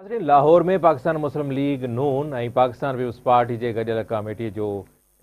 ناظرين لاهور ۾ پاڪستان مسلم ليگ نون ۽ Pakistan peoples party جي گڏيل ڪاميٽي جو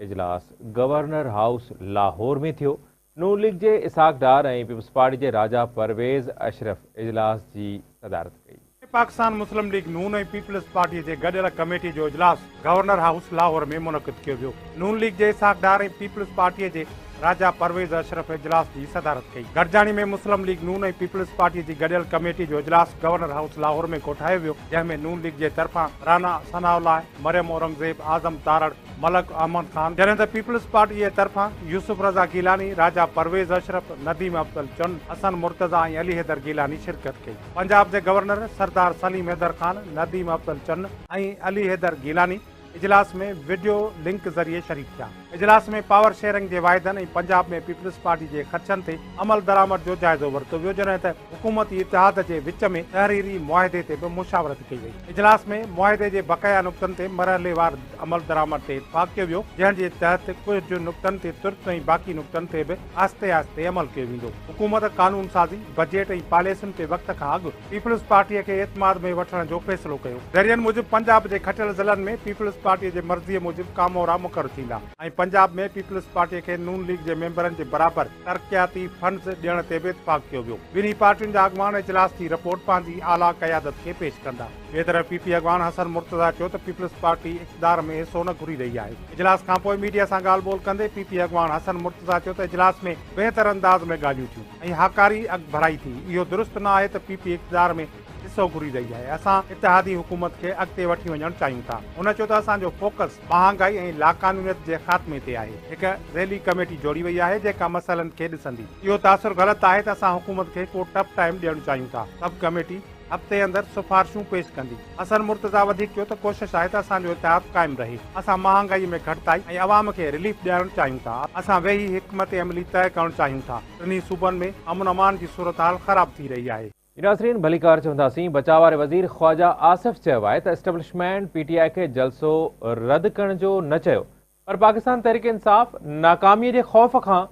اجلاس گورنر هائوس لاهور ۾ ٿيو. نون ليگ جي اسحاق ڊار ۽ پيپلز پارٽي جي راجا پرويز اشرف اجلاس جي صدارت ڪئي. پاڪستان مسلم ليگ نون ۽ پيپلز پارٽي جي گڏيل ڪميٽي جو اجلاس گورنر هائوس لاهور ۾ منعقد ڪيو ويو. نون ليگ جي اسحاق ڊار ۽ پيپلز پارٽي جي راجا پرويز اشرف اجلاس جي صدارت ڪئي. گڏجاڻي ۾ مسلم ليگ نون ۽ پيپلز پارٽي جي گڏيل ڪميٽي جو اجلاس گورنر هائوس لاهور ۾ ڪوٺايو ويو، جنهن ۾ نون ليگ جي طرفان رانا ثناء الله، مريم اورنگزيب، اعظم تارڙ، ملڪ احمد خان، جڏهن ته پيپلز پارٽي جي طرفان يوسف رضا گيلاني، راجا پرويز اشرف، نديم افضل چن، حسن مرتضيٰ ۽ علي حيدر گيلاني شرڪت ڪئي. پنجاب جي گورنر سردار سليم حيدر خان، نديم افضل چن ۽ علي حيدر گيلاني اجلاس ۾ وڊيو لنڪ ذريعي شريڪ ٿيا. اجلاس ۾ پاور شيئرنگ جي واعدن ۽ پنجاب ۾ پيپلز پارٽي جي خدشن تي عملدرآمد جو جائزو ورتو ويو جڏهن ته حڪومتي اتحاد جي وچ ۾ تحريري معاهدي تي به مشاورت ڪئي وئي. اجلاس ۾ معاهدي جي بقايا نقطن تي مرحليوار عملدرآمد تي اتفاق ڪيو ويو جنهن جي تحت ڪجهه نقطن تي ترت ۽ باقي نقطن تي به آهستي آهستي عمل ڪيو ويندو. حڪومت قانونسازي، بجيٽ ۽ پاليسين تي وقت کان اڳ پيپلز پارٽيء کي اعتماد ۾ وٺڻ جو فيصلو ڪيو. ذريعن موجب پنجاب جي کٽيل ضلعن ۾ پيپلز پارٽيء جي مرضيء موجب ڪامورا مقرر ٿيندا ۽ پنجاب ۾ پيپلز پارٽيء کي نون ليگ جي ميمبرن جي برابر ترقياتي فنڊز ڏيڻ تي به اتفاق ڪيو ويو. ٻنهي پارٽين جا اڳواڻ اجلاس جي رپورٽ پنهنجي اعليٰ قيادت کي پيش ڪندا. ٻئي طرف پي پي اڳواڻ حسن مرتضيٰ چيو ته پيپلز پارٽي اقتدار ۾ حصو نه گهري رهي آهي. اجلاس کانپوء ميڊيا سان ڳالهه ٻولهه ڪندي پي پي اڳواڻ حسن مرتضيٰ چيو ته اجلاس ۾ بهتر انداز ۾ ڳالهيون ٿيون. ۽ هاڪاري اڳڀرائي ٿي، اهو درست نه آهي ته پي پي اقتدار ۾ حصو گهري رهي آهي، اسان اتحادي حڪومت کي اڳتي وٺي وڃڻ چاهيون ٿا. هن چيو ته اسان جو فوڪس مهانگائي ۽ لاقانونيت جي خاتمي تي آهي، هڪ ذيلي ڪميٽي جوڙي وئي آهي جيڪا مسئلن کي ڏسندي، اهو تاثر غلط آهي ته اسان حڪومت کي ڪو ٽف ٽائيم ڏيڻ چاهيون ٿا، سب ڪميٽي هفتي اندر سفارشون پيش ڪندي. حسن مرتضيٰ وڌيڪ چيو ته ڪوشش آهي ته اسان جو اتحاد قائم رهي، اسان مهانگائي ۾ گهٽتائي ۽ عوام کي رليف ڏيارڻ چاهيون ٿا، اسان ويهي حڪمت عملي طئي ڪرڻ چاهيون ٿا، ٽنهي صوبن ۾ امن امان جي صورتحال خراب ٿي رهي آهي. ناظرين ڀليڪار چونداسين، بچاء واري وزير خواجه آصف چيو آهي ته اسٽيبلشمينٽ پي ٽي آء کي جلسو رد ڪرڻ جو نه چيو پر پاڪستان تحريڪ انصاف ناڪامي جي خوف کان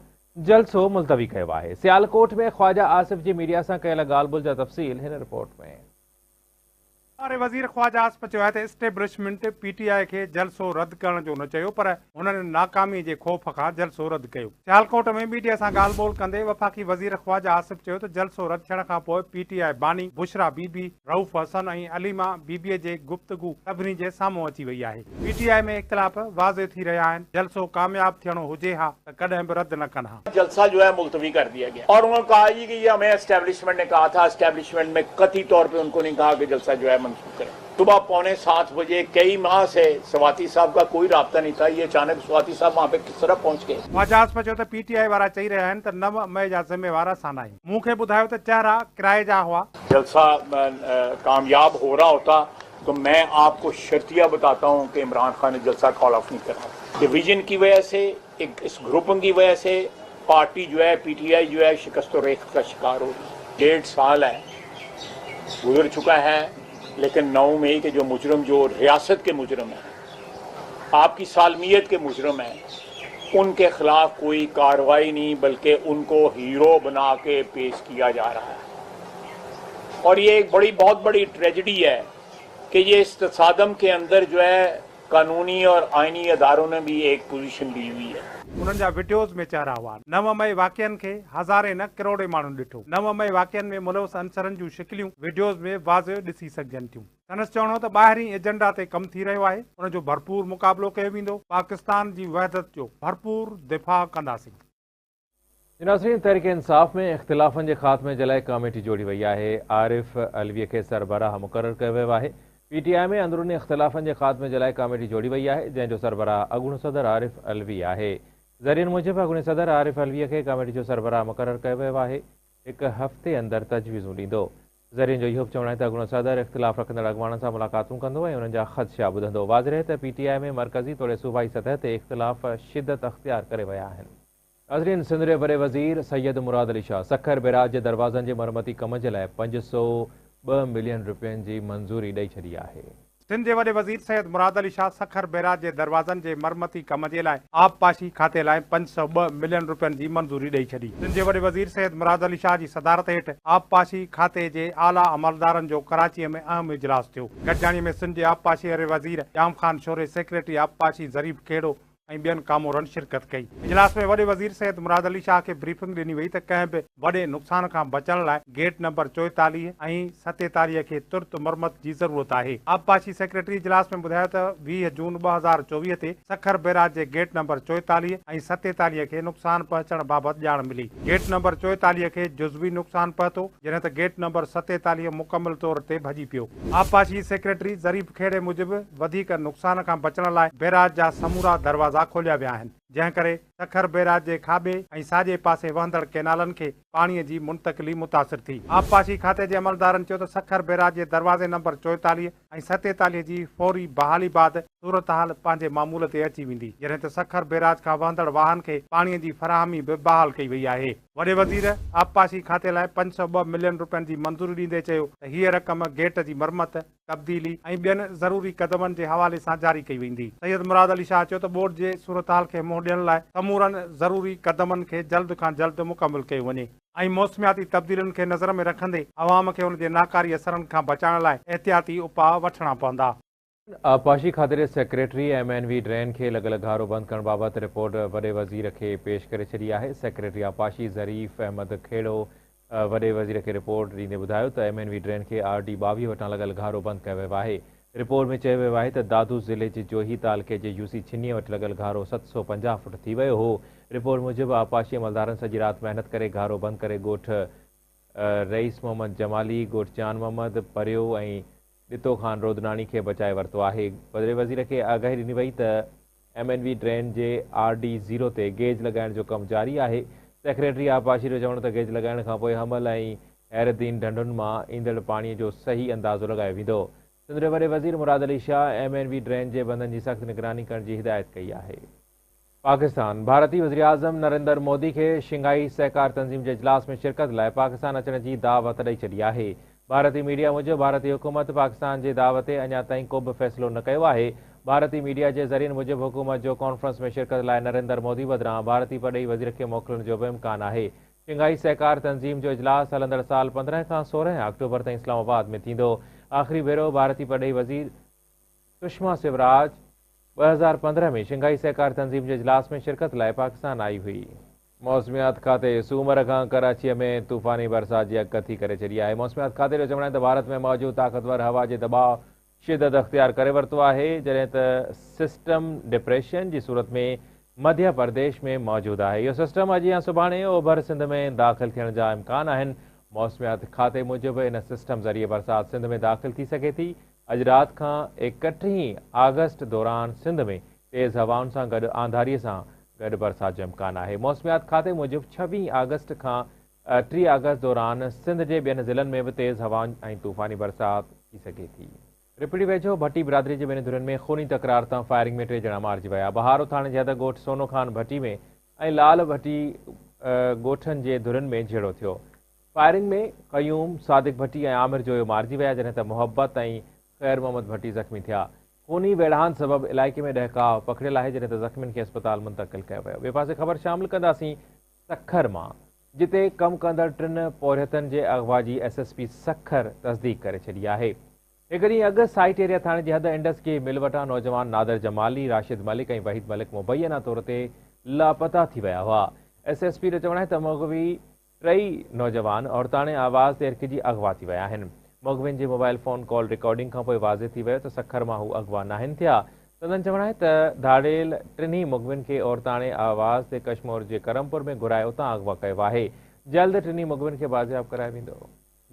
جلسو ملتوي ڪيو آهي. سيالڪوٽ ۾ خواجه آصف جي ميڊيا سان ڪيل ڳالهه ٻولهه جا تفصيل هن رپورٽ ۾. واري وزير خواجه آصف چيو آهي ته اسٽيبلشمينٽ پي ٽي آء کي جلسو رد ڪرڻ جو نه چيو پر هنن ناڪامي جي خوف کان جلسو رد ڪيو. سيالڪوٽ ۾ ميڊيا سان ڳالهه ٻولهه ڪندي وفاقي وزير خواجه آصف چيو ته جلسو رد ٿيڻ کانپوء پي ٽي آء باني بشريٰ بي بي، رئوف حسن ۽ عليمه بي بي جي گفتگو سڀني جي سامهون اچي وئي آهي. پي ٽي آء ۾ اختلاف واضح ٿي رهيا آهن، جلسو ڪامياب ٿيڻو هجي ها ته ڪڏهن به رد نه ڪن ها. جلسه جو هي ملتوي ڪر ديا گيا اور انهون ڪها جي ڪي يه همين اسٽيبلشمينٽ ني ڪها ٿا اسٽيبلشمينٽ ۾ قطعي طور پي انڪو نهين ڪها ڪي جلسه جو هي منسوخ ڪرين صبح پونے سات بجي ڪئي ماه سي سواتي صاحب ڪا ڪوئي رابطه نهين ٿا يه اچانڪ سواتي صاحب وهان پي ڪس طرح پهنچ گئي. خواجه آصف چيو ته پي ٽي آء وارا چئي رهيا آهن ته 9 مئي جا ذميوار اسان ناهيون. مون کي ٻڌايو ته چهرا ڪرائي جا هئا. جلسه ڪامياب هو رها هوتا तो मैं आपको शर्तिया बताता हूं कि इमरान खान ने जलसा कॉल ऑफ नहीं करना। डिवीजन की वजह से, एक इस ग्रुपिंग की वजह से पार्टी जो है पीटीआई जो है शिकस्त रेख्त का शिकार हो रही है। 1.5 साल है गुजर चुका है, लेकिन 9 मई के जो मुजरम, जो रियासत के मुजरम हैं, आपकी सालमियत के मुजरम हैं, उनके खिलाफ कोई कार्रवाई नहीं, बल्कि उनको हीरो बना के पेश किया जा रहा है। और ये एक बड़ी, बहुत बड़ी ट्रेजिडी है कि ये इस तसादम के अंदर जो है कानूनी और आइनी अदारों ने भी एक पोजीशन ली हुई है। उन्हनि जा वीडियोज़ में चेहरा हुआ। 9 मई वाक़िअनि खे हज़ारें न करोड़े माण्हुनि ॾिठो। 9 मई वाक़िअनि में मुलविस अंसरनि जूं शकिलियूं वीडियोज़ में वाज़िह ॾिसी सघिजनि थियूं। संदसि चवणु हो त ॿाहिरीं एजेंडा ते कमु थी रहियो आहे, उन जो भरपूर मुक़ाबिलो कयो वेंदो, पाकिस्तान जी वहदत जो भरपूर दिफ़ा कंदासीं। नाज़रीन, तहरीक इंसाफ़ में इख़्तिलाफ़नि जे ख़ात्मे जे लाइ कमेटी जोड़ी वई आहे। आरिफ अलवी खे सरबराह मुक़ररु कयो वियो आहे। पी टी I में अंदरूनी इख़्तिलाफ़नि जे ख़ात्मे जे लाइ कमेटी जोड़ी वई आहे, जंहिंजो सरबराह अॻूणो सदर आरिफ अलवी आहे। ज़रियनि मूजिबि अॻूणे सदर आरिफ अलवी खे कमेटी जो सरबराह मुक़ररु कयो वियो आहे। हिक हफ़्ते अंदरि तजवीज़ूं ॾींदो। ज़रियनि जो इहो बि चवणु आहे त अॻूणो सदर इख़्तिलाफ़ रखंदड़ अॻवाणनि सां मुलाक़ातूं कंदो ऐं उन्हनि जा ख़दशा ॿुधंदो। वाज़िह रहे त पी टी I में मरकज़ी तोड़े सूबाई सतह ते इख़्तिलाफ़ शिदत अख़्तियार करे विया आहिनि। नाज़रीन, सिंध जे वॾे वज़ीर सैयद मुराद अली शाह सखर बैराज जे दरवाज़नि जे मरमती कम जे लाइ 502 मिलियन रुपयनि जी मंज़ूरी ॾेई छॾी आहे। سنڌ جي وڏي وزير سيد مراد علي شاهه سکر بئراج جي دروازن جي مرمتي ڪم جي لاء آبپاشي کاتي لاء 502 ملين رپين جي منظوري ڏئي ڇڏي. سنڌ جي وڏي وزير سيد مراد علي شاهه جي صدارت هيٺ آبپاشي کاتي جي اعليٰ عملدارن جو ڪراچيء ۾ اهم اجلاس ٿيو. گڏجاڻي ۾ سنڌ جي آبپاشي واري وزير ڄام خان شوري، سيڪريٽري آبپاشي ظريف کهڙو ۽ ٻين ڪامورن شرڪت ڪئي. اجلاس ۾ وڏي وزير سيد مراد علي شاهه کي بريفنگ ڏني وئي ته ڪنهن به وڏي نقصان کان بچڻ لاء گيٽ نمبر 44 ۽ 47 کي ترت مرمت جي ضرورت آهي. آبپاشي سيڪريٽري اجلاس ۾ ٻڌايو ته 20 جون 2024 تي سکر بئراج جي گيٽ نمبر 44 ۽ 47 کي نقصان پهچڻ بابت ڄاڻ ملي. گيٽ نمبر 44 کي جزوي نقصان پهتو، جڏهن ته گيٽ نمبر 47 مڪمل طور تي ڀڄي پيو. آبپاشي سيڪريٽري ظريف کهڙي موجب وڌيڪ نقصان کان بچڻ لاء بئراج جا سمورا دروازا کوليا ويا آهن، جنهن ڪري سکر بئراج جي کاٻي ۽ ساڄي پاسي وهندڙ ڪئنالن کي پاڻي جي منتقلي متاثر ٿي. آبپاشي کاتي جي عملدارن چيو ته سکر بئراج جي دروازي نمبر 44 ۽ 47 جي فوري بحالي بعد صورتحال پنهنجي معمول تي اچي ويندي، جڏهن ته سکر بئراج کان وهندڙ واهن کي پاڻي جي فراهمي به بحال ڪئي وئي آهي. وڏي وزير آبپاشي کاتي لاء 502 ملين رپين جي منظوري ڏيندي چيو ته هيء رقم گيٽ جي مرمت، تبديلي ۽ ٻين ضروري قدمن جي حوالي سان جاري ڪئي ويندي. سيد مراد علي شاهه چيو ته ٻوڏ جي صورتحال کي منهن ڏيڻ لاء سمورن ضروري قدمن کي جلد کان جلد مڪمل ڪيو وڃي ۽ موسمياتي تبديلين کي نظر ۾ رکندي عوام کي ان جي ناڪاري اثرن کان بچائڻ لاء احتياطي اپاء وٺڻا پوندا. آبپاشي کاتي جي secretary M N V drain کي لڳل گهارو بند ڪرڻ بابت رپورٽ وڏي وزير کي پيش ڪري ڇڏي آهي. سيڪريٽري آبپاشي ظريف احمد کهڙو وڏي وزير کي رپورٽ ڏيندي ٻڌايو ته ايم اين وي ڊرين کي آر ڊي 22 وٽان لڳل گهارو بند ڪيو ويو آهي. رپورٽ ۾ چيو ويو آهي ته دادو ضلعي جي جوهي تعلقي جي يوسي ڇني وٽ لڳل گهارو 750 فوٽ ٿي ويو هو. رپورٽ موجب آبپاشي عملدارن سڄي رات محنت ڪري گهارو بند ڪري ڳوٺ رئيس محمد جمالي، ڳوٺ جان محمد پريو ۽ ڏتو خان رودناڻي کي بچائي ورتو آهي. وڏي وزير کي آگاهي ڏني وئي ته ايم اين وي ڊرين جي آر ڊي زيرو تي گيج لڳائڻ جو ڪم جاري آهي. سيڪريٽري آبپاشي جو چوڻ ته گيج لڳائڻ کانپوء حمل ۽ خير الدين ڍنڍن مان ايندڙ پاڻي جو صحيح اندازو لڳايو ويندو. سنڌ جي وڏي وزير Murad Ali Shah M N V drain جي بندن جي سخت نگراني ڪرڻ جي هدايت ڪئي آهي. پاڪستان ڀارتي وزيراعظم نريندر مودي کي شنگهائي سهڪار تنظيم جي اجلاس ۾ شرڪت لاء پاڪستان اچڻ جي دعوت ڏئي ڇڏي آهي. ڀارتي ميڊيا موجب ڀارتي حڪومت پاڪستان جي دعوت تي اڃا تائين ڪو به فيصلو نه ڪيو آهي. ڀارتي ميڊيا جي ذريعن موجب حڪومت جو ڪانفرنس ۾ شرڪت لاء نريندر مودي بدران ڀارتي پرڏيهي وزير کي موڪلڻ جو به امڪان آهي. شنگهائي سهڪار تنظيم جو اجلاس هلندڙ سال 15 کان 16 آڪٽوبر تائين اسلام آباد ۾ ٿيندو. آخري ڀيرو ڀارتي پرڏيهي وزير سشما سوراج 2015 ۾ شنگهائي سهڪار تنظيم جي اجلاس ۾ شرڪت لاء پاڪستان آئي هئي. موسميات کاتي سومر کان ڪراچيء ۾ طوفاني برسات جي اڳڪٿي ڪري ڇڏي آهي. موسميات کاتي جو چوڻ آهي ته ڀارت ۾ موجود طاقتور هوا جي دٻاء شدت اختيار ڪري ورتو آهي، جڏهن ته سسٽم ڊپريشن جي صورت ۾ مڌيه پرديش ۾ موجود آهي. اهو سسٽم اڄ يا سڀاڻي اوڀر سنڌ ۾ داخل ٿيڻ جا امڪان آهن. موسميات کاتي موجب ان سسٽم ذريعي برسات سنڌ ۾ داخل ٿي سگهي ٿي. اڄ رات کان 31 آگسٽ دوران سنڌ ۾ تيز هوائن سان گڏ آنڌاري سان گڏ برسات جو امڪان آهي. موسميات کاتي موجب 26 آگسٽ کان 30 آگسٽ دوران سنڌ جي ٻين ضلعن ۾ به تيز هوائن ۽ طوفاني برسات ٿي سگهي ٿي. رپڙي ويجهو ڀٽي برادري جي ٻن ڌرين ۾ خوني تڪرار تان فائرنگ ۾ 3 ڄڻا مارجي ويا. بهارو ٿاڻي جي حد ڳوٺ سونو خان ڀٽي ۾ ۽ لال ڀٽي ڳوٺن جي ڌرين ۾ جهيڙو ٿيو. فائرنگ ۾ قيوم، صادق ڀٽي ۽ عامر جويو مارجي ويا، جڏهن ته محبت ۽ خير محمد ڀٽي زخمي ٿيا. خوني ويڙهاند سبب علائقي ۾ ڏهڪاء پکڙيل آهي، جڏهن ته زخمين کي اسپتال منتقل ڪيو ويو. ٻئي پاسي خبر شامل ڪنداسين سکر مان، جتي ڪم ڪندڙ ٽن پورهيتن جي اغوا جي ايس ايس پي سکر تصديق ڪري ڇڏي آهي. هڪ ڏينهن اڳ سائيٽ ايريا ٿاڻي جي حد انڊس گيهه مل وٽان نوجوان نادر جمالي، راشد ملڪ ۽ وحيد ملڪ مبينا طور تي لاپتا ٿي ويا هئا. ايس ايس پي جو چوڻ آهي ته مغوي ٽئي نوجوان عورتاڻي آواز تي هرکجي اغوا ٿي ويا آهن. مغوين جي موبائل فون ڪال رڪارڊنگ کانپوء واضح ٿي ويو ته سکر مان هو اغوا ناهن ٿيا. سندن چوڻ آهي ته ڌاڙيل ٽنهي مغوين کي عورتاڻي آواز تي ڪشمور جي ڪرمپور ۾ گهرائي اتان اغوا ڪيو آهي. جلد ٽنهي مغوين کي بازياب ڪرايو ويندو.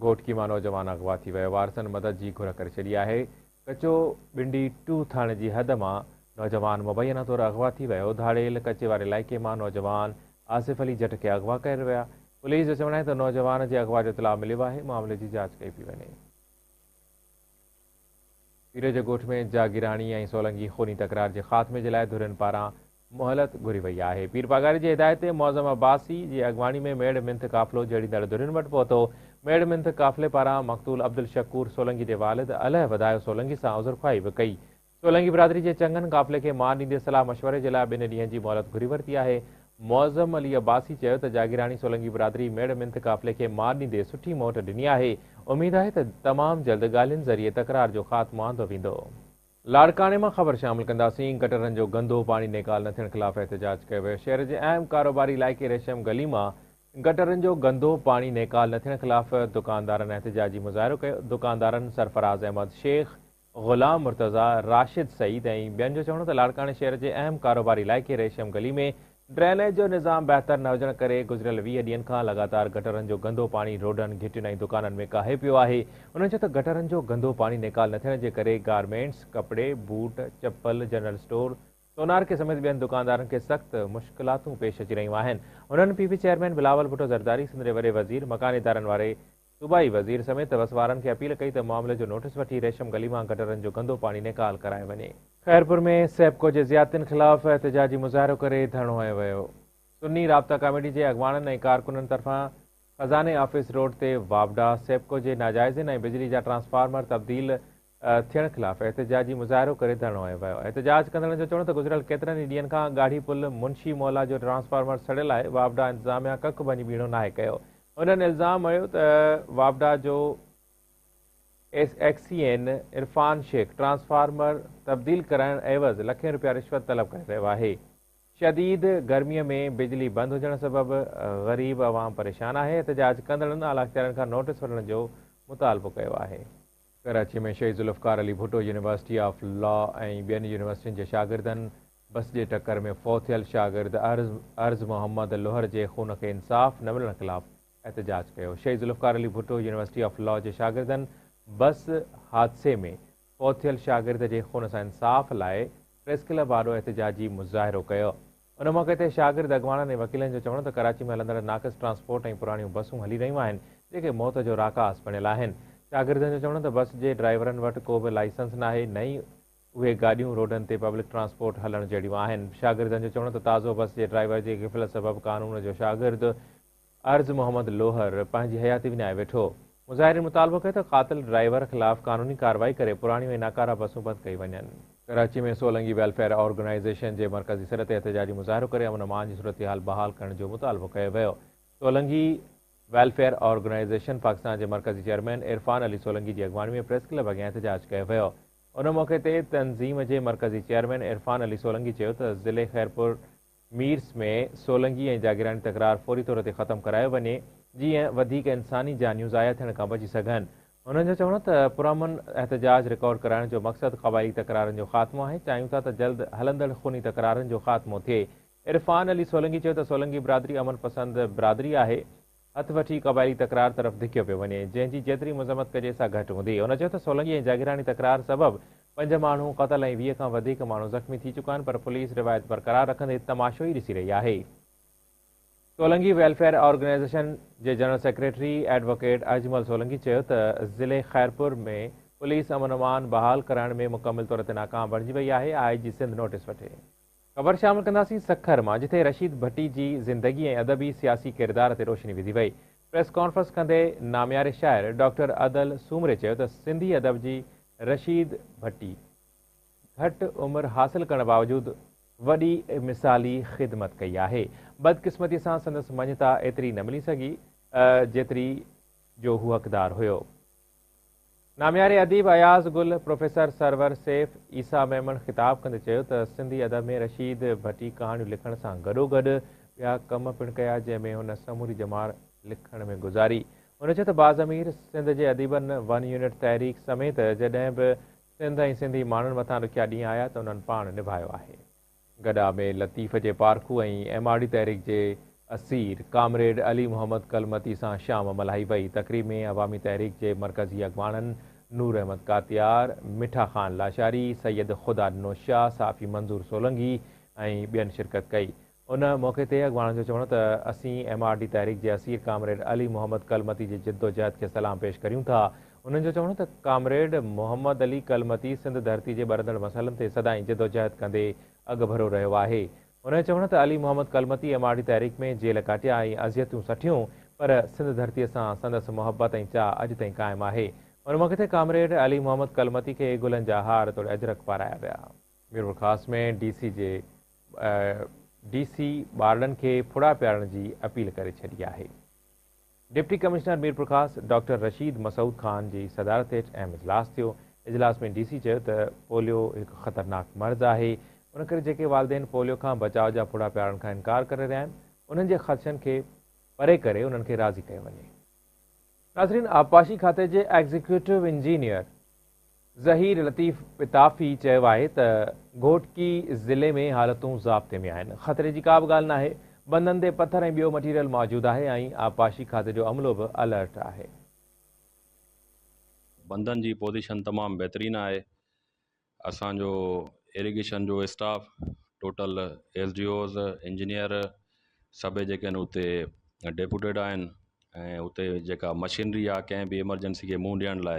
گهوٽڪي مان نوجوان اغوا ٿي ويو، وارثن مدد جي گهر ڪري ڇڏي آهي. ڪچو ٻنڊي ٽو ٿاڻي جي حد مان نوجوان مبينا طور اغوا ٿي ويو، ڌاڙيل ڪچي واري علائقي مان نوجوان آصف علي جٽ کي اغوا ڪري ويا. پوليس جو چوڻ آهي ته نوجوان جي اغوا جو اطلاع مليو آهي، معاملي جي جاچ ڪئي پئي وڃي. پير جي ڳوٺ ۾ جاگيراڻي ۽ سولنگي خوني تڪرار جي خاتمي جي لاء ڌرين پاران مهلت گهري وئي آهي. پير پاڳاري جي هدايت تي معظم عباسي جي اڳواڻي ۾ ميڙ منٿ قافلو جهيڙيندڙ ڌرين وٽ پهتو. ميڙ منٿ قافلي پاران مقتول عبدالشڪور سولنگي جي والد الهه وڌايو سولنگي سان عذرخواهي به ڪئي. سولنگي برادري جي چڱن قافلي کي مان ڏيندي صلاح مشوري جي لاء 2 ڏينهن جي مهلت گهري ورتي آهي. معظم علي عباسي چيو ته جاگيراڻي سولنگي برادري ميڙ منٿ قافلي کي مان ڏيندي سٺي موٽ ڏني آهي. اميد آهي ته تمام جلد ڳالهين ذريعي تڪرار جو خاتمو آندو ويندو. لاڙڪاڻي مان خبر شامل ڪنداسين. گٽرن جو گندو پاڻي نيڪال نه ٿيڻ خلاف احتجاج ڪيو ويو. شهر جي اهم ڪاروباري علائقي ريشم گلي مان گٽرن جو گندو پاڻي نيڪال نه ٿيڻ خلاف دڪاندارن احتجاجي مظاهرو ڪيو. دڪاندارن سرفراز احمد شيخ، غلام مرتضيٰ، راشد سعيد ۽ ٻين جو چوڻ هو ته لاڙڪاڻي شهر جي اهم ڪاروباري علائقي ريشم گلي ۾ ڊرينيج جو نظام بهتر نه هجڻ ڪري گذريل 20 ڏينهن کان لڳاتار گٽرن جو گندو پاڻي روڊن، گهٽين ۽ دڪانن ۾ ڪاهي پيو آهي. انهن چيو ته گٽرن جو گندو پاڻي نيڪال نه ٿيڻ جي ڪري گارمينٽس، ڪپڙي، بوٽ، چپل، جنرل اسٽور، سونارڪي سميت ٻين دڪاندارن کي سخت مشڪلاتون پيش اچي رهيون آهن. هنن P P chairman Bilawal Bhutto Zardari, Sindh جي وڏي وزير، مڪاني ادارن واري صوبائي وزير سميت وس وارن کي اپيل ڪئي ته معاملي جو نوٽيس وٺي ريشم گلي مان گٽرن جو گندو پاڻي نيڪال ڪرايو وڃي. خيرپور ۾ سيپڪو جي زيادتين خلاف احتجاجي مظاهرو ڪري ڌرڻو هنيو ويو. سني رابطا ڪاميٽي جي اڳواڻن ۽ ڪارڪنن طرفان خزاني آفيس روڊ تي واپڊا، سيپڪو جي ناجائزين ۽ بجلي جا ٽرانسفارمر تبديل ٿيڻ خلاف احتجاجي مظاهرو ڪري ڌرڻو هنيو ويو. احتجاج ڪندڙن جو چوڻ ته گذريل ڪيترن ئي ڏينهن کان ڳاڙهي پل منشي مولا جو ٽرانسفارمر سڙيل آهي، واپڊا انتظاميا ڪک ڀڃي ٻيڻو ناهي ڪيو. انهن الزام هنيو ته واپڊا جو ايڪسين عرفان شيخ ٽرانسفارمر تبديل ڪرائڻ عيوض لکين رپيا رشوت طلب ڪري رهيو آهي. شديد گرمي ۾ بجلي بند هجڻ سبب غريب عوام پريشان آهي. احتجاج ڪندڙن اعليٰ اختيارين کان نوٽيس وٺڻ جو مطالبو ڪيو آهي. ڪراچي ۾ شهيد Zulfiqar Ali Bhutto university of law ۽ ٻين يونيورسٽين جي شاگردن بس جي ٽڪر ۾ فوت ٿيل شاگرد عرض محمد لوهر جي خون کي انصاف نه ملڻ خلاف احتجاج ڪيو. شهيد Zulfiqar Ali Bhutto university of law جي شاگردن بس حادثي ۾ فوت ٿيل شاگرد جي خون سان انصاف لاء پريس ڪلب آڏو احتجاجي مظاهرو ڪيو. ان موقعي تي شاگرد اڳواڻن ۽ وڪيلن جو چوڻ هو ته ڪراچي ۾ هلندڙ ناقص ٽرانسپورٽ ۽ پراڻيون بسون هلي رهيون آهن، جيڪي موت جو راڪاس بڻيل آهن. شاگردن جو چوڻ هو ته بس جي ڊرائيورن وٽ ڪو به لائسنس ناهي، نه ئي اهي گاڏيون روڊن تي پبلڪ ٽرانسپورٽ هلڻ جهڙيون آهن. شاگردن جو چوڻ هو ته تازو بس جي ڊرائيور جي غفلت سبب قانون جو شاگرد عرض محمد لوهر پنهنجي حياتي وڃائي ويٺو. مظاهرين مطالبو ڪيو ته قاتل ڊرائيور خلاف قانوني ڪارروائي ڪري پراڻيون ۽ ناڪاره بسون بند ڪيون وڃن. ڪراچي ۾ سولنگي ويلفيئر آرگنائيزيشن جي مرڪزي سڏ تي احتجاجي مظاهرو ڪري امن امان جي صورتحال بحال ڪرڻ جو مطالبو ڪيو ويو. سولنگي ويلفيئر آرگنائيزيشن پاڪستان جي مرڪزي چيئرمين عرفان علي سولنگي جي اڳواڻي ۾ پريس ڪلب اڳيان احتجاج ڪيو ويو. ان موقعي تي تنظيم جي مرڪزي چيئرمين عرفان علي سولنگي چيو ته ضلعي خيرپور ميرس ۾ سولنگي ۽ جاگيراڻي تڪرار فوري طور تي ختم ڪرايو وڃي جيئن وڌيڪ انساني جانيون ضايع ٿيڻ کان بچي سگهن. هنن جو چوڻ هو ته پرامن احتجاج رڪارڊ ڪرائڻ جو مقصد قبائلي تڪرارن جو خاتمو آهي، چاهيون ٿا ته جلد هلندڙ خوني تڪرارن جو خاتمو ٿئي. عرفان علي سولنگي چيو ته سولنگي برادري امن پسند برادري آهي، هٿ وٺي قبائلي تڪرار طرف ڌڪيو پيو وڃي، جنهن جي جيتري مذمت ڪجي سا گهٽ هوندي. هن چيو ته سولنگي ۽ جاگيراڻي تڪرار سبب 5 ماڻهو قتل ۽ 20 کان وڌيڪ ماڻهو زخمي ٿي چڪا آهن پر پوليس روايت برقرار رکندي تماشو ئي ڏسي رهي آهي. سولنگي ويلفيئر آرگنائيزيشن جي general secretary advocate Ajmal Solangi چيو ته ضلعي خيرپور ۾ پوليس امن امان بحال ڪرائڻ ۾ مڪمل طور تي ناڪام بڻجي وئي آهي، آء جي سنڌ نوٽيس وٺي. خبر شامل ڪنداسين سکر مان جتي رشيد ڀٽي جي زندگي ۽ ادبي سياسي ڪردار تي روشني وڌي وئي. پريس ڪانفرنس ڪندي نامياري شاعر ڊاڪٽر ادل سومري چيو ته سنڌي ادب جي رشيد ڀٽي گهٽ عمر حاصل ڪرڻ باوجود وڏي مثالي خدمت ڪئي آهي. بدقسمتي سان سندس مڃتا ايتري نه ملي سگهي جيتري جو هو حقدار هيو. نامياري اديب اياز گل، پروفيسر سرور سيف، عيسيٰ ميمڻ خطاب ڪندي چيو ته سنڌي ادب ۾ رشيد ڀٽي ڪهاڻيون لکڻ سان گڏوگڏ ٻيا ڪم پڻ ڪيا جنهن ۾ هن سموري ڄمار لکڻ ۾ گذاري. هن چيو ته باضمير سنڌ جي اديبن ون يونٽ تحريڪ سميت جڏهن به سنڌ ۽ سنڌي ماڻهن مٿان ڏکيا ڏينهن آيا ته انهن پاڻ نڀايو آهي. گڏا ۾ لطيف جي پارکو ۽ ايم آر ڊي تحريڪ جي اسير ڪامريڊ علي محمد ڪلمتي سان شام ملهائي وئي. تقريب ۾ عوامي تحريڪ جي مرڪزي اڳواڻن نور احمد ڪاتيار، مٺا خان لاشاري، سيد خدا ڏنو شاهه، صحافي منظور سولنگي ۽ ٻين شرڪت ڪئي. ان موقعي تي اڳواڻن جو چوڻ هو ته اسين ايم آر ڊي تحريڪ جي اسير ڪامريڊ علي محمد ڪلمتي جي جدوجهد کي سلام پيش ڪريون ٿا. انهن جو چوڻ هو ته ڪامريڊ محمد علي ڪلمتي سنڌ ڌرتي جي ٻرندڙ مسئلن تي سدائين جدوجهد ڪندي اڳڀرو رهيو آهي. هن جو چوڻ هو ته Ali Muhammad Kalmati M R D تحريڪ ۾ جيل ڪاٽيا ۽ اذيتون سٺيون پر سنڌ ڌرتيء سان سندس محبت ۽ چاهه اڄ تائين قائم آهي. ان موقعي تي ڪامريڊ علي محمد ڪلمتي کي گلن جا هار توڙي اجرڪ پارايا ويا. ميرپورخاص ۾ ڊي سي جي ڊي سي ٻارڙن کي ڦڙا پيارڻ جي اپيل ڪري ڇڏي آهي. Deputy commissioner Mirpurkhas doctor Rashid Masood Khan جي صدارت هيٺ اهم اجلاس ٿيو. اجلاس ۾ ڊي سي چيو ته پوليو هڪ خطرناڪ مرض آهي، ان ڪري جيڪي والدين پوليو کان بچاء جا ڦڙا پيارڻ کان انڪار ڪري رهيا آهن، انهن جي خدشن کي پري ڪري انهن کي راضي ڪيو وڃي. ناظرين آبپاشي کاتي جي ايگزيڪيوٽو انجنيئر ظهير لطيف پتافي چيو آهي ته گهوٽڪي ضلعي ۾ حالتون ضابطي ۾ آهن، خطري جي ڪا به ڳالهه ناهي، بندن تي پٿر ۽ ٻيو مٽيريل موجود آهي ۽ آبپاشي کاتي جو عملو به الرٽ آهي. بندن جي پوزيشن تمام بهترين آهي، اسان جو ايريگيشن جو staff total S D Os engineer سڀئي جيڪي آهن اتي ڊيپوٽيڊ آهن ۽ اتي جيڪا مشينري آهي ڪنهن به ايمرجنسي کي منهن ڏيڻ لاء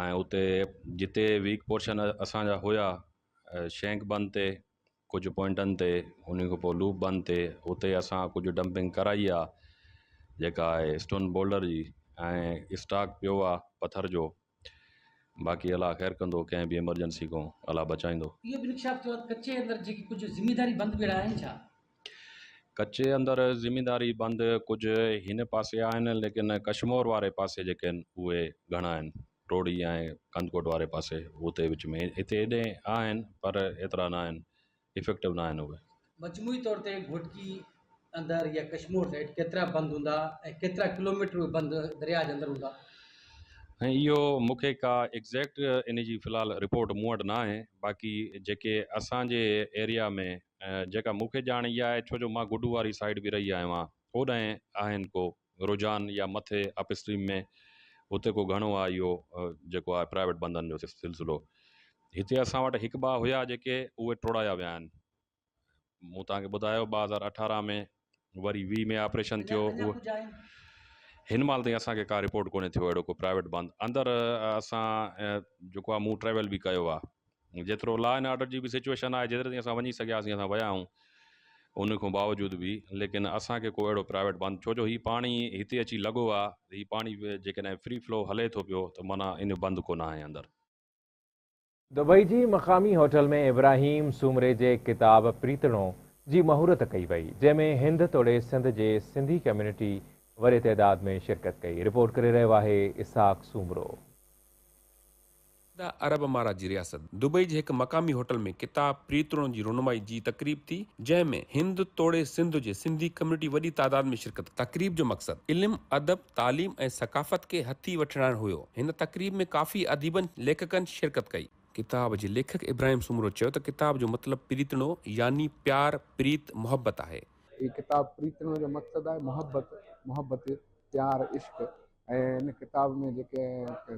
۽ اتي جتي ويڪ پورشن اسانجا هيا شينڪ بند تي ڪجهه پوائنٽن تي ان کان پوء لوپ بند تي اتي اسان ڪجهه ڊمپنگ ڪرائي آهي جيڪا آهي اسٽون بولڊر جي ۽ اسٽاڪ پيو آهي پٿر جو باقي الله خير ڪندو ڪنهن به ايمرجنسي کان الله بچائيندو. اهو به انڪشاف ٿيو آهي ته ڪچي اندر جيڪي ڪجهه زمينداري بند به اهڙا آهن ڇا؟ ڪچي اندر زمينداري بند ڪجهه هن پاسي آهن ليڪن ڪشمور واري پاسي جيڪي آهن اهي گهڻا آهن ٽوڙي ۽ ڪنڌڪوٽ واري پاسي اتي وچ ۾ هتي هيڏي آهن پر ايترا نه آهن افيڪٽو نه آهن اهي. مجموعي طور تي گهوٽڪي اندر يا ڪشمور سائيڊ ڪيترا بند هوندا ۽ ڪيترا ڪلوميٽر اهي بند درياء جي اندر هوندا؟ ۽ اهو مون کي ڪا ايگزيڪٽ ان جي في الحال رپورٽ مون وٽ نه آهي باقي جيڪي اسان جي ايريا ۾ جيڪا مون کي ڄاڻ اها آهي ڇو جو مان گڊو واري سائيڊ به رهي آيو آهيان اوڏانهن آهن ڪو رجحان يا مٿي اپ اسٽريم ۾ اتي ڪو گهڻو آهي اهو جيڪو آهي پرائيويٽ بندن جو سلسلو هتي اسان وٽ هڪ ٻه هيا جيڪي اهي ٽوڙايا ويا آهن مون توهان کي ٻڌايو 2018 ۾ وري 20 ۾ آپريشن ٿيو اهو هن مهل تائين اسان کي ڪا رپورٽ ڪونهي ٿيو اهڙو ڪو پرائيويٽ بند اندر اسان جيڪو آهي مون ٽريول به ڪيو آهي جيترو لا اينڊ آرڊر جي به سچويشن آهي جيتري تائين اسان وڃي سگهياسين اسان ويا آهيون ان کان باوجود به ليڪن اسان کي ڪو اهڙو پرائيويٽ بند ڇو جو هي پاڻي هتي اچي لڳو آهي هي پاڻي جيڪڏهن فري فلو هلي ٿو پيو ته معنيٰ ان بند ڪو نه آهي اندر. دبئي جي مقامي هوٽل ۾ ابراهيم سومري جي ڪتاب پريتڻو جي مهورت ڪئي وئي، جنهن ۾ هند توڙي سنڌ جي سنڌي ڪميونٽي وڏي تعداد ۾ شرڪت ڪئي. رپورٽ ڪري رهيو آهي اسحاق سومرو. متحده عرب امارات جي رياست دبئي جي هڪ مقامي هوٽل ۾ ڪتاب پريتڻو جي رونمائي جي تقريب ٿي، جنهن ۾ هند توڙي سنڌ جي سنڌي ڪميونٽي وڏي تعداد ۾ شرڪت ڪئي. تقريب جو مقصد علم، ادب، تعليم ۽ ثقافت کي هٿي وٺرائڻ هيو. هن تقريب ۾ ڪافي اديبن، ليکڪن شرڪت ڪئي. ڪتاب جي ليکڪ ابراهيم سومرو چيو ته ڪتاب جو مطلب پريتڻو يعني پيار، پريت، محبت آهي. هي ڪتاب پريتڻو جو مقصد آهي محبت، محبت، پيار، عشق ۽ هن ڪتاب ۾ جيڪي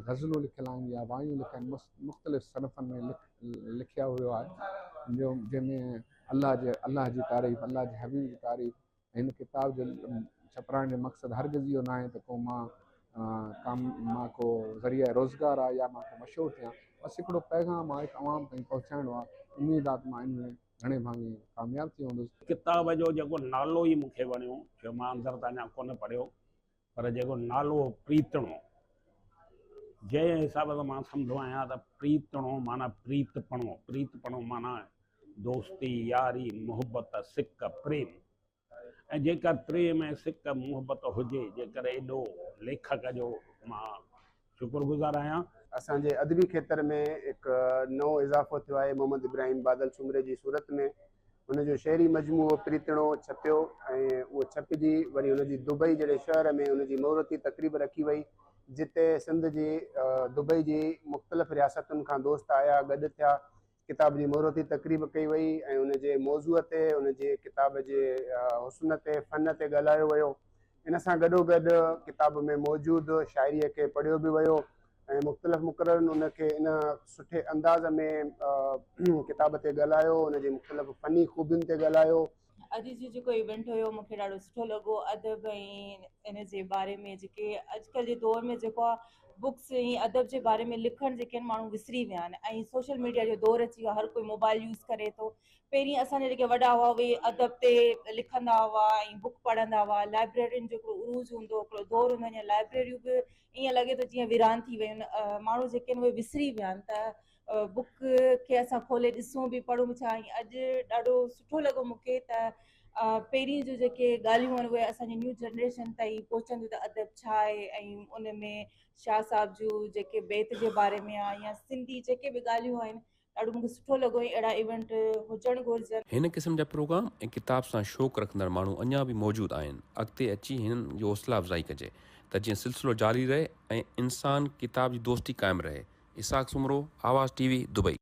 غزلون لکيل آهن يا وايون لکيل آهن مختلف صنفن ۾ لکيا ويو آهي جو جنهن ۾ الله جي الله جي تعريف الله جي حبيب جي تعريف هن ڪتاب جو ڇپرائڻ جو مقصد هرگز اهو ناهي ته ڪو مان ڪام مان ڪو ذريعه روزگار آهي يا مان ڪو مشهور ٿيان بس هڪڙو پيغام آهي هڪ عوام تائين پهچائڻو آهي اميد آهي ته مان ان ۾ گهڻي ڀاڱي ڪامياب ٿي ويندس. ڪتاب جو جيڪو نالو ئي مون کي وڻيو ڇو مان اندر ته اڃا ڪونه پڙهيو پر جيڪو نالو هو پريتڻو، جنهن حساب سان مان سمجهندو آهيان ته پريتڻو معنيٰ پريتپڻو، پريتپڻو معنيٰ دوستي، ياري، محبت، سڪ، پريم ۽ جيڪر پريم ۽ سڪ محبت هجي جيڪر ايڏو ليکڪ جو مان شڪر گذار آهيان. اسان جي ادبي کيتر ۾ هڪ نئون اضافو ٿيو آهي محمد ابراهيم بادل سومري جي صورت ۾. هن جو شعري مجموعو پريتڻو ڇپيو ۽ اهو ڇپجي وري هن جي دبئي جهڙي شهر ۾ هن جي مهورتي تقريب رکي وئي جتي سنڌ جي دبئي جي مختلف رياستن کان دوست آيا گڏ ٿيا ڪتاب جي مهورتي تقريب ڪئي وئي ۽ ان جي موضوع تي ان جي ڪتاب جي حسن تي فن تي ڳالهايو ويو ان سان گڏوگڏ ڪتاب ۾ موجود شاعريء کي پڙهيو به ويو ۽ مختلف مقررن ان کي ان سٺي انداز ۾ ڪتاب تي ڳالهايو ان جي مختلف فني خوبين تي ڳالهايو. اڄ جو جيڪو ايونٽ هيو مون کي ڏاڍو سٺو لڳو. ادب ۽ ان جي باري ۾ جيڪي اڄڪلهه جي دور ۾ جيڪو آهي بڪس ۽ ادب جي باري ۾ لکڻ جيڪي آهن ماڻهو وسري ويا آهن ۽ سوشل ميڊيا جو دور اچي ويو آهي، هر ڪوئي موبائل يوز ڪري ٿو. پهرين اسان جا جيڪي وڏا هئا اهي ادب تي لکندا هئا ۽ بڪ پڙهندا هئا. لائبريرين جو هڪڙو عروج هوندو هو، هڪڙو دور هوندو هو. هينئر لائبريريون به ائين لڳي ٿو جيئن ويران ٿي ويون آهن، ماڻهو جيڪي آهن اهي وسري ويا آهن ته بڪ کي اسان کولي ڏسون به پڙهون به ڇا. ۽ اڄ ڏاڍو سٺو لڳو مون کي ته پهرين جون جيڪي ڳالهيون آهن اهي اسان جي نيو جنريشن تائين پهچن ٿيون ته ادب ڇا آهي ۽ ان ۾ شاهه صاحب جون جيڪي بيت جي باري ۾ آهي يا سنڌي جيڪي به ڳالهيون آهن، ڏاڍو مون کي سٺو لڳو ۽ اهڙا ايونٽ هجڻ گهرجن. هن قسم جا پروگرام ۽ ڪتاب سان شوق رکندڙ ماڻهو اڃا به موجود آهن، اڳتي اچي هنن جي حوصلا افزائي ڪجي ته جيئن سلسلو جاري رهي ۽ انسان ڪتاب جي دوستي قائم رهي. Ishaq Soomro, Awaz T V, Dubai.